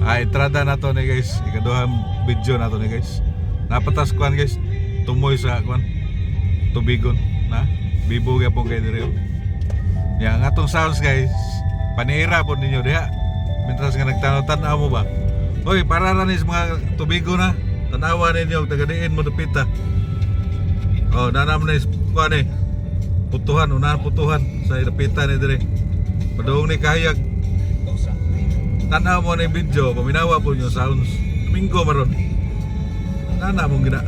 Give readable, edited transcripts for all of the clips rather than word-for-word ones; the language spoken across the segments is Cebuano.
Ay, entrada na to ni, guys. Ikaduhang video na to ni, guys. Napatas kuan, guys. Tumoy sa kuan. Tubigon na. Bibo gyapon kay diri, oh. Ya, ang atong sounds, guys. Panira po ninyo diha. Mientras nga nagtanaw-tanaw mo ba. Hoy, para ra ni sa mga tubigo na. Tanawa ninyo taga diin mo dupita. Oh, nanam na is kuan eh. Putuhan, unahan putuhan sa dapita ni dire. Padung ni kahayag. Tanaw mo na yung video, paminawa po yung sounds. Domingo maron. Nana mong gina.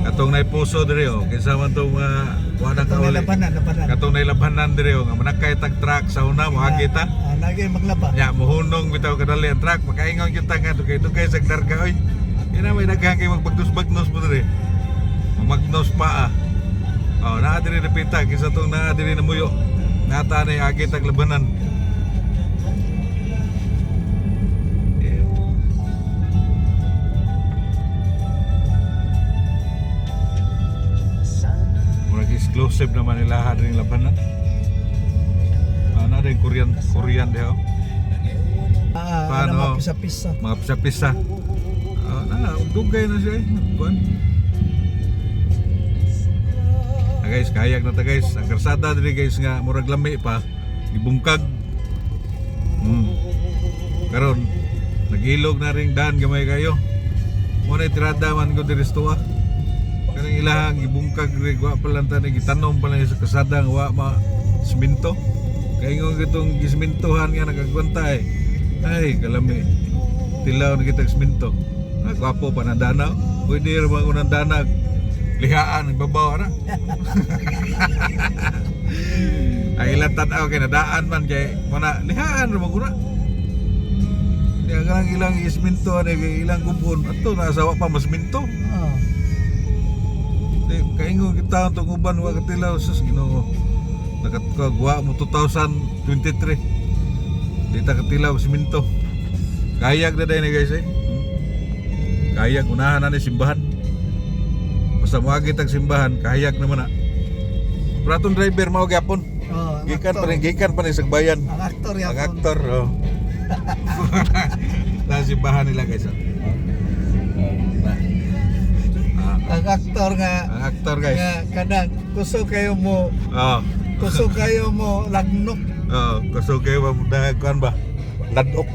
Katong naipuso dire oh, kinsa man tong mga wa na Katong kauli. nailabanan, labanan. Katong nailabanan dire oh, nga manakay tag truck sa una mo kita. Ah, lagi maglaba. Nya mohunong bitaw kadali ang truck, makaingon kita nga dugay-dugay sa darga oy. Ina may daghan kay magbagnos-bagnos mo dire. Mamagnos pa ah. Oh, naa diri repita kinsa tong naa diri namuyo. Nata na agi tag labanan. Yeah. Murag exclusive naman nila ring labanan. Ah, na rin Korean Korean diha, oh. Ah, Paano? ano, mga pisa-pisa. Mga pisa-pisa. Ah, na, dugay na siya eh. Kuan. Ah, guys, kayag na ta, guys. Ang karsada diri, guys, nga murag lami pa, gibungkag. Karon nagilog na ring daan gamay kayo. Mo na tirada man ko diri sa tuwa. Kanang ilahang gibungkag diri wa pa lang tani gitanom pa lang sa karsada nga wa ma siminto. Kay ingon gitong gisimintohan nga nagagwanta eh. Ay, kalami. Tilaw na kitag siminto. Ah, gwapo pa na danaw. Pwede rin mga unang danag. Lihaan, ang babaw na. Ay ilang tanaw kay nadaan man kay mana lihaan ra man guna. Di ang ilang isminto ani kay ilang gubon ato na asawa pa mas minto. Ah. Di kaingon kita ang uban wa katilaw sus Ginoo. Nakatugwa mo 2023. Di ta katilaw siminto. Kayag na dahil ni, guys eh. Kayag unahan na ni simbahan. Basta moagi tag simbahan, kahayag naman na. Pero atong driver mao gyapon. Oh, ang Gikan aktor. pa rin, gikan pa rin sa bayan. Ang aktor yapon. Ang aktor, oh. Sa simbahan nila, guys, oh. Na. Ah, Ang aktor nga ang aktor, guys. nga kanang kusog kayo mo, Oh. kusog kayo mo lagnok. Oh, kusog kayo ba kuan ba? Ladok.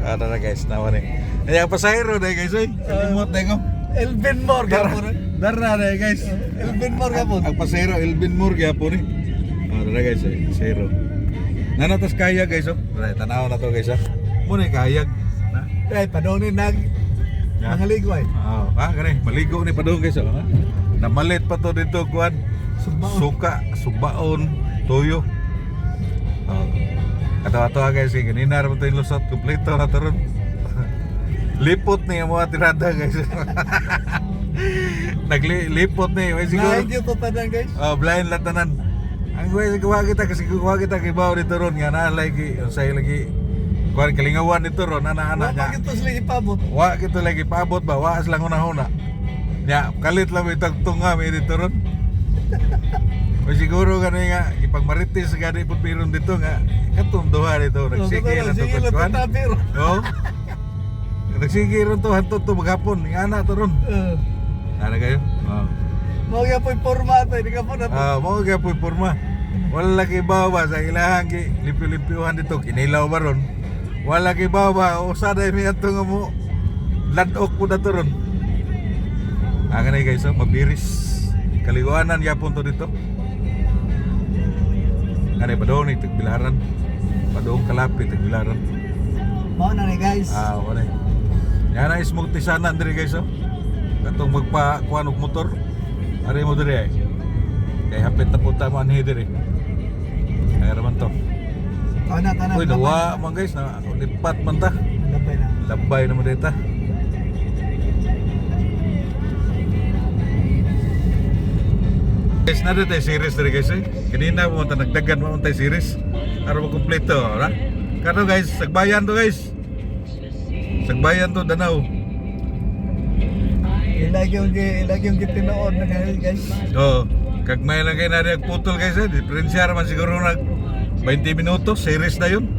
Ano na, guys, naman eh. Ay, ang pasahero na guys, oy. Kalimot na ko. Elvin Moore Dara, gyapon. dara na guys. Elvin Moore gyapon. Ang pasahero Elvin Moore gyapon eh. Oh, dara, guys, eh, pasahero. Nanatas kaya, guys, oh. Dara, tanaw na to, guys, ah. Muna kayag. Na. Ay, padong ni nag Ya. mga ligway. Oh, ah, gani, maligo ni padung, guys, oh. Ha? Namalit pa to dito kuan. Subaon. Suka, subaon, tuyo. Oh. Ato-ato, ah, guys, kay ganina ra man to yung lusot, kompleto na to ron. Lipot ni ang mga tirada, guys. Naglipot ni, way siguro. Blind yun to tanan, guys. Oh, blind lahat tanan. Ang way kuha kita kasi kuha kita kay bawo dito ron nga na lagi unsay lagi kuan kalingawan dito ron ana-ana Wa nya. pa gito sila ipabot. Wa kito lagi paabot ba, wa lang una-una. Nya, kalit lang itag tunga may dito ron. O siguro gani nga ipagmarites gani pud piron dito nga katong duha dito nagsige lang Sige to lang kuan. tatabi ro. Oo. Nagsige ron to hanto to maghapon nga ana to ron. Eh, Ana kayo? Oo. Mao gyapon porma to, hindi ka po na. Ah, mao gyapon porma. Wala kay bawa sa ilahang gi limpyo-limpyohan dito kinilaw ba ron. Wala kay bawa usa day mi ato nga mo ladok po dato ron. Ah, gani, guys, oh, mabiris. Kaliwanan gyapon to dito. Kani padong ni tagbilaran. Padong kalapit tagbilaran. Mao na ni, guys. Ah, wala. Yan ay smoke tisanan diri, guys, oh. Katong magpa kuan og motor. Ari mo diri ay. Kay hapit na punta mo anhi diri. Kaya raman to. Tana tana. Uy, nawa man, guys, na lipat man ta. Labay na. Labay naman dita. Guys, na tayo series diri, guys eh. Kanina mo ta nagdagan mo tayo series. Aron mo kumpleto, ra. Kato, guys, sagbayan to, guys. Sagbayan to Danau. Ilagi yung gitinuod na guys. Oh, kagmay lang kay nari putol, guys eh. Diferensyar man siguro nag 20 minutos, series na yun.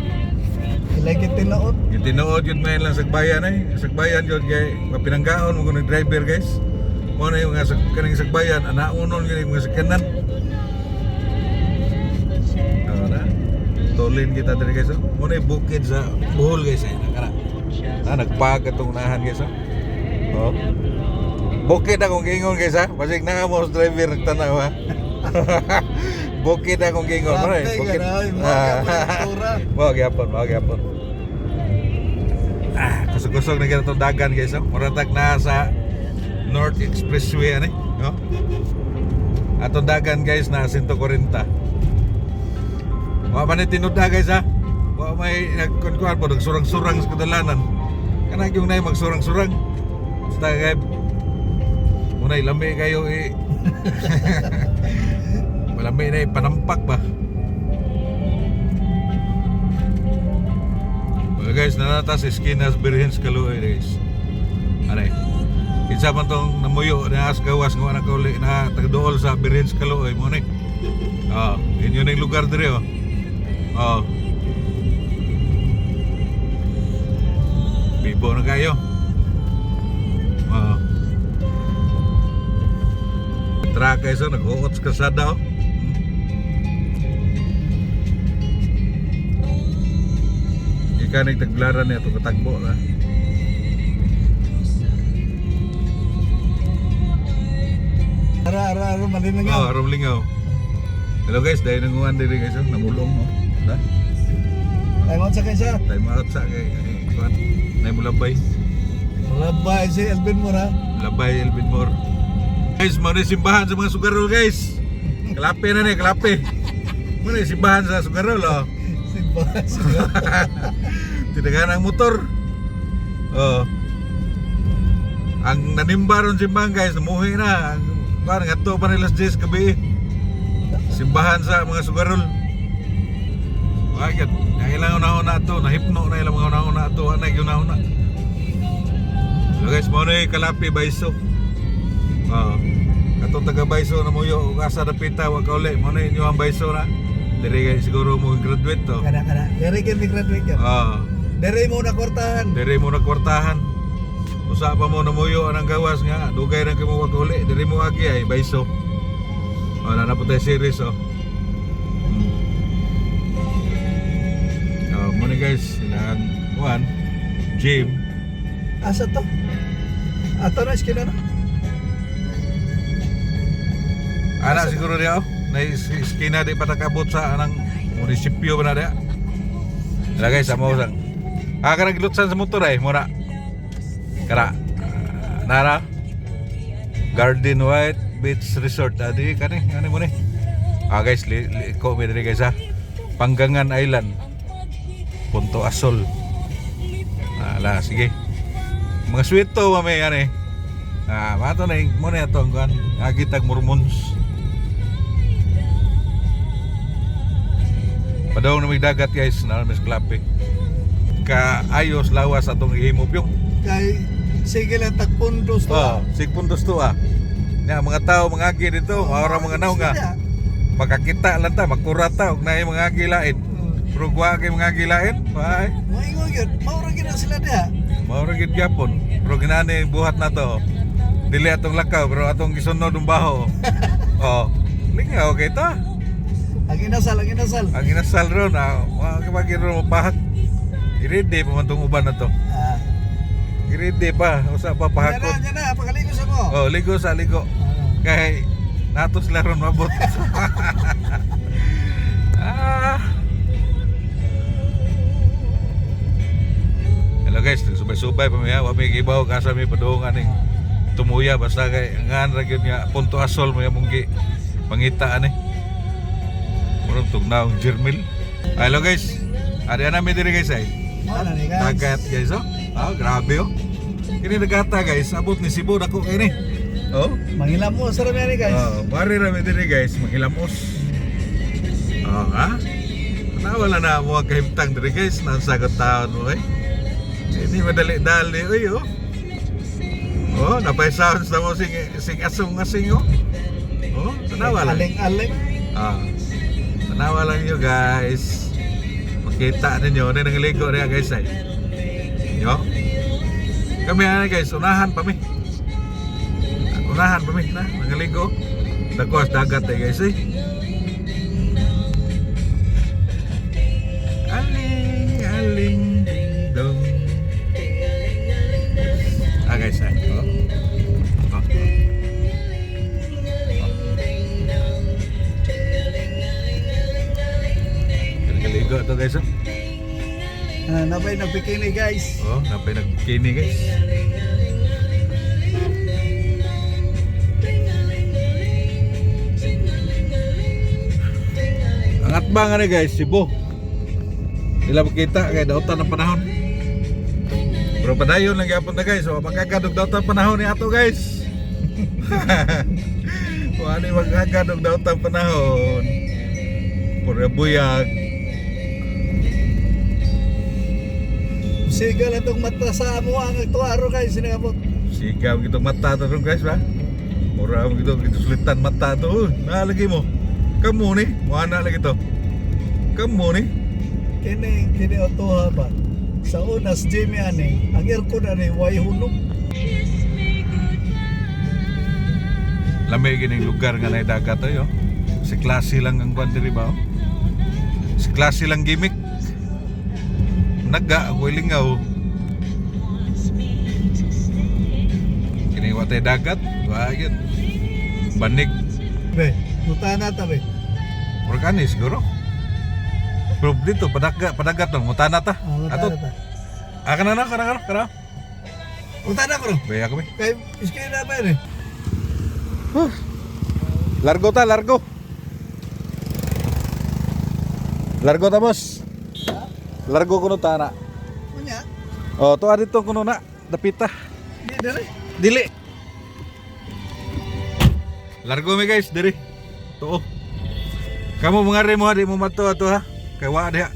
Ilay gyud tinuod. Yung tinuod yun may lang sagbayan ay. Sagbayan yun kay mapinanggaon mo kung driver, guys. Mo na yung nga kaning sagbayan, anaunon yun yung mga sakyanan. Oo na. Tulin kita diri, guys. Oh. Mo na yung bukid sa Bohol, guys, ay. Nakara. Na nagpag atong unahan, guys, oh. Oh. Bukid akong giingon, guys, ha. Basig na mo sa driver nagtanaw, ha. Bukid akong giingon. Mo na Grabe, bukid. ganay. Mga kapaltura. Mao gyapon, mao gyapon. Ah, kusog-kusog na ganitong dagan, guys, oh. Muratag na sa North Expressway ani, no? Atong dagan, guys, na 140. Wa man ni tinuda, guys, ha. Wa may nagkunkuan po nagsurang-surang sa kadalanan. Kana yung nay magsurang-surang. Basta kay munay lami kayo eh. Malami na eh, panampak ba? Well guys, nanata sa Esquinas Virgens Kaluoy, guys. Aray. Kinsa man tong namuyo na as gawas nga na kauli na tagduol sa Virgens Kaluoy mo ni. Ah, inyo ning lugar dire, oh. Oh. Bibo na kayo. Oh. Truck, guys, oh, nag-uot sa kalsada, oh. Ika nagtaglaran niya itong katagbo na. Ara ara ara malingaw. Oh, rumlingaw. Hello guys, dahil nanguhan diri, guys, oh, namulong, oh. Da? Time out sa kaysa. Time out sa kay kuan. Nay mulabay. Labay si Elvin Mora. Labay Elvin Moore. Guys, mo na yung simbahan sa mga sugarol, guys. Kalape na ni, kalape. Mo na yung simbahan sa sugarol, oh. Si Boss. Tinagaan ang motor. Oh. Ang nanimba ron simbahan, guys, namuhi na. Ang kuan ngadto pa nila sa 10 gabi. Simbahan sa mga sugarol. Wag ang ilang una-una to, nahipno na ilang mga una-una to, anay una-una. So guys, mo na yung Kalapi Baiso. Oh. Katong taga Baiso na muyo ug asa dapita wa kauli, mo na inyo ang Baiso na. Diri guys siguro mo graduate to. Kana kana. Dere gyud ni graduate yan. Ah. Dere mo na kwartahan. Diri mo nagkwartahan. Usa pa mo namuyo anang gawas nga dugay ra kay mo wa kauli, diri mo agi ay Baiso. Oh, na po tayo series, oh. Oh, mo ni guys, ilang kuan gym. Asa to? Ato na iskina na. Ana siguro diya, oh. Na iskina di pa nakabot sa anang munisipyo ba na diya. Wala guys, amo sang. Ah, kana gilutsan sa motor ay mura. Kara. Nara. Garden White Beach Resort. Adi kani, ani mo ni. Ah guys, li, li, ko mi diri, guys, ha. Panggangan Island. Punto Asol. Ala, sige. Mga sweet to mami ani. Ah, mato na yung- mo na ito ang kuan. Agi tag Mormons. Padong na may dagat, guys, na mis klape. Kaayos lawas atong gihimo pyong. Kay sige lang tagpundos to. Oh, sigpundos to, ah. Nya mga tao mga agi dito, maura mga naw nga. Makakita lang ta, makura ta og naay mga agi lain. Pero wa kay mga agi lain, ay, Moingon gyud, mao ra gyud na sila diha. maura gid gyapon. Pero ginani buhat na to. Dili atong lakaw pero atong gisunod ang baho. Oh, lingaw kay ta. Ang inasal, ang inasal. Ang inasal ron, ah, wa kay ron mapahak. Irede pa man tong uban na to. Ah. Irede pa, usa pa Yan na, pahakot. yan na, pakaliko sa mo. Oh, ligo sa ligo. Kay nato sila ron mabot. Ah. Hello guys, nagsubay-subay pa mi ha. Wa mi gibaw kasa mi padung aning tumuya basta kay ngan ra gyud nga Punto Asol mo among gi pangita ani. Murag tugnaw ang Jermil. Hello guys. Ari na mi diri, guys, ay. Mao na ni guys. Dagat, guys, oh. Ah, grabe, oh. Kini nagata, guys, abot ni Cebu dako kay ni. Oh. Mangilamo sa rami ani, guys. Oh, pare ra mi diri, guys, mangilamos. Oh, ha? Nawala na mo ang kahimtang diri, guys, nasa taon mo eh. Hindi madali-dali oy, oh. Oh, napay sounds na mo sing sing asong asing, oh. Oh, tanawa lang. Aling-aling. Ah. Tanawa lang nyo, guys. Makita ninyo na nangaligo niya, guys, ay. Yo. Kami ana, guys, unahan pa mi. Unahan pa mi na nangaligo. Dagos dagat eh, guys, eh. Aling, aling, ding dong. Ah, guys, ay. Oh. Oh. Nangaligo to, guys, oh. Ah, nabay nagbikini, guys. Oh, napay nagbikini, guys. Ang atbang ani, guys, Cebu. Nila makita kay dautan ng panahon. Pero padayon lang gyapon ta, guys. So magagad og dautan panahon ni ato, guys. Wa ni magagad og dautan panahon. Puro buyag. Siga lang tong mata sa amo ang tuaro, guys, sinabot. Sigaw gitong mata to ron, guys, ba? Mura mo gito gito sulitan mata to. Nalagi mo. Kamu ni, mo lagi to. Kamu ni. Kini kini otoha ba. Sa unas Jimmy ani, ang aircon ani way hunog. Lamay gining lugar nga nay dagat to yo. Si klase lang ang kwan diri ba? Oh? Si klase lang gimmick. Naga ako lingaw. Kini wa tay dagat, wa gyud. Banig. Be, mutana ta be. Murag ani siguro. Pero dito padagat padagat nang mutana ta. Ah, mutana Ato. ta. Ah, kana na kana kana kana. Mutana ko ro. Baya kami. Kay iskina na ba eh. Largo ta, largo. Largo ta, boss. Largo kuno ta na. Unya, Oh, to dito kuno na. Dapita. di dere. Dili. Largo mi, guys, diri. Tuo. Kamu mga mo di mo mato ato ha. Kay wa diha.